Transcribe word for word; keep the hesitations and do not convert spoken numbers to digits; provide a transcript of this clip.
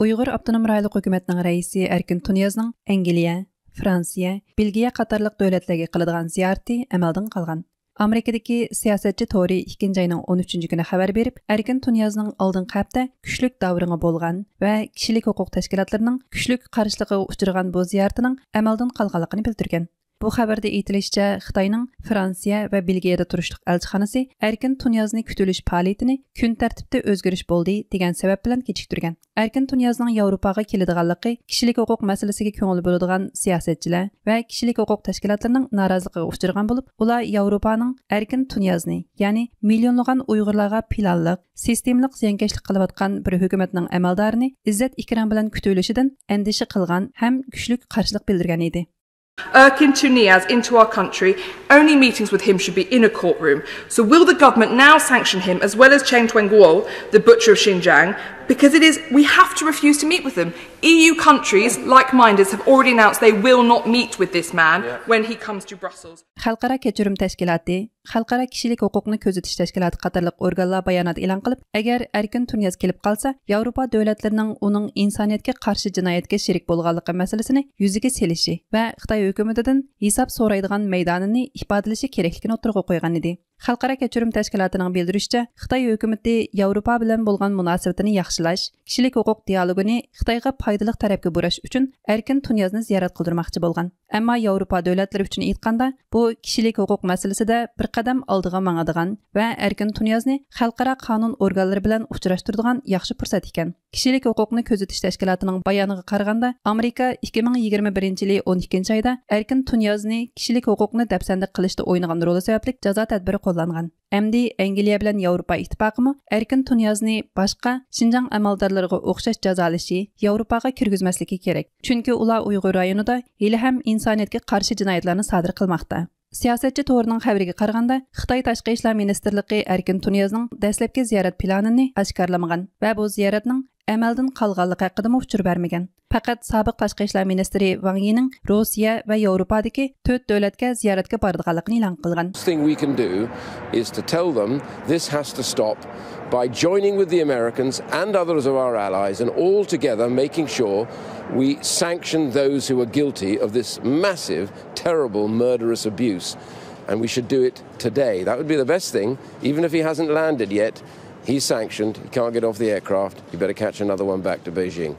ئۇيغۇر ئاپتونوم رايونلۇق ھۆكۈمەتنىڭ رەئىسى ئەركىن تۇنىيازنىڭ ئەنگلىيە، فرانسىيە، بېلگىيە قاتارلىق دۆلەتلەرگە قىلىدىغان زىيارىتى ئەمەلدىن قالغان. ئامېرىكىدىكى سىياسەتچى تورى ئىككىنچى ئاينىڭ ئون ئۈچىنچى كۈنى خەۋەر بېرىپ، ئەركىن تۇنىيازنىڭ ئالدىنقى ھەپتە كۈچلۈك داۋرىڭى بولغان ۋە كىشىلىك ھوقۇق تەشكىلاتلىرىنىڭ كۈچلۈك قارشىلىقىغا ئۇچرىغان بۇ زىيارىتىنىڭ ئەمەلدىن قالغانلىقىنى بىلدۈرگەن. بۇ خەۋەردە ئېيتىلىشىچە، خىتاينىڭ فرانسىيە ۋە بېلگىيەدە تۇرۇشلۇق ئەلچىخانىسى ئەركىن تۇنىيازنى كۈتۈۋېلىش پائالىيىتىنى كۈن تەرتىپتە ئۆزگىرىش بولدى دېگەن سەۋەب بىلەن كېچىكتۈرگەن. ئەركىن تۇنىيازنىڭ ياۋروپاغا كېلىدىغانلىقى كىشىلىك ھوقۇق مەسىلىسىگە كۆڭۈل بۆلىدىغان سىياسەتچىلەر ۋە كىشىلىك ھوقۇق تەشكىلاتلىرىنىڭ نارازىلىقىغا ئۇچرىغان بولۇپ، ئۇلار ياۋروپانىڭ ئەركىن تۇنىيازنى، يەنى مىليونلىغان ئۇيغۇرلارغا پىلانلىق، سىستېمىلىق زىيانكەشلىك قىلىۋاتقان بىر ھۆكۈمەتنىڭ ئەمەلدارىنى ئىززەت ئىكرام بىلەن كۈتۈۋېلىشىدىن ئەندىشە قىلغان ھەم كۈچلۈك قارشىلىق بىلدۈرگەن ئىدى. Erkin Tuniyaz into our country, only meetings with him should be in a courtroom. So will the government now sanction him as well as Chen Quanguo, the butcher of Xinjiang? Because it is, we have to refuse to meet with them. E U countries, like-minded, have already announced they will not meet with this man when he comes to Brussels. خەلقئارا كەچۈرۈم تەشكىلاتى، خەلقئارا كىشىلىك ھوقۇقنى كۆزىتىش تەشكىلاتى قاتارلىق ئورگانلار بايانات ئېلان قىلىپ، ئەگەر ئەركىن تۇنىياز كېلىپ قالسا، ياۋروپا دۆلەتلىرىنىڭ ئۇنىڭ ئىنسانىيەتكە قارشى جىنايەتكە شېرىك بولغانلىقى مەسىلىسىنى يۈزىگە سېلىشى ۋە خىتاي ھۆكۈمىتىدىن ھېساب سورايدىغان مەيدانىنى ئىپادىلىشى كېرەكلىكىنى ئوتتۇرىغا قويغان ئىدى. خەلقئارا كەچۈرۈم تەشكىلاتىنىڭ بىلدۈرۈشىچە، خىتاي ھۆكۈمىتى ياۋروپا بىلەن بولغان مۇناسىۋىتىنى ياخشىلاش، كىشىلىك ھوقۇق دىئالوگىنى خىتايغا پايدىلىق تەرەپكە بۇراش ئۈچۈن ئەركىن تۇنىيازنى زىيارەت قىلدۇرماقچى بولغان. ئەمما ياۋروپا دۆلەتلىرى ئۈچۈن ئېيتقاندا، بۇ كىشىلىك ھوقۇق مەسىلىسىدە بىر قەدەم ئالدىغا ماڭىدىغان ۋە ئەركىن تۇنىيازنى خەلقئارا قانۇن ئورگانلىرى بىلەن ئۇچراشتۇرىدىغان ياخشى پۇرسەت ئىكەن. كىشىلىك ھوقۇقنى كۆزىتىش تەشكىلاتىنىڭ بايانىغا قارىغاندا، ئامېرىكا ئىككى مىڭ يىگىرمە بىرىنچى يىلى ئون ئىككىنچى ئايدا ئەركىن تۇنىيازنى كىشىلىك ھوقۇقنى دەپسەندە قىلىشتا ئوينىغان رولى سەۋەبلىك جازا تەدبىرى قوللانغان. ئەمدى ئەنگلىيە بىلەن ياۋروپا ئىتتىپاقىمۇ ئەركىن تۇنىيازنى باشقا شىنجاڭ ئەمەلدارلىرىغا ئوخشاش جازالىشى، ياۋروپاغا كىرگۈزمەسلىكى كېرەك. چۈنكى ئۇلار ئۇيغۇر رايونىدا ھېلىھەم ئىنسانىيەتكە قارشى جىنايەتلەرنى سادىر قىلماقتا. سىياسەتچى تورىنىڭ خەۋىرىگە قارىغاندا، خىتاي تاشقى ئىشلار مىنىستىرلىقى ئەركىن تۇنىيازنىڭ دەسلەپكى زىيارەت پىلانىنى ئاشكارىلىمىغان ۋە بۇ زىيارەتنىڭ ئەمەلدىن قالغانلىقى ھەققىدىمۇ ئۇچۇر بەرمىگەن. پەقەت سابىق تاشقى ئىشلار مىنىستىرى ۋاڭ يىنىڭ روسىيە ۋە ياۋروپادىكى تۆت دۆلەتكە زىيارەتكە بارىدىغانلىقىنى ئېلان قىلغان. Thing we can do is to tell them this has to stop by joining with the Americans and others of our allies and all together making sure we sanction those who are guilty of this massive, terrible, murderous abuse. And we should do it today. That would be the best thing. Even if he hasn't landed yet, he's sanctioned. He can't get off the aircraft. You better catch another one back to Beijing.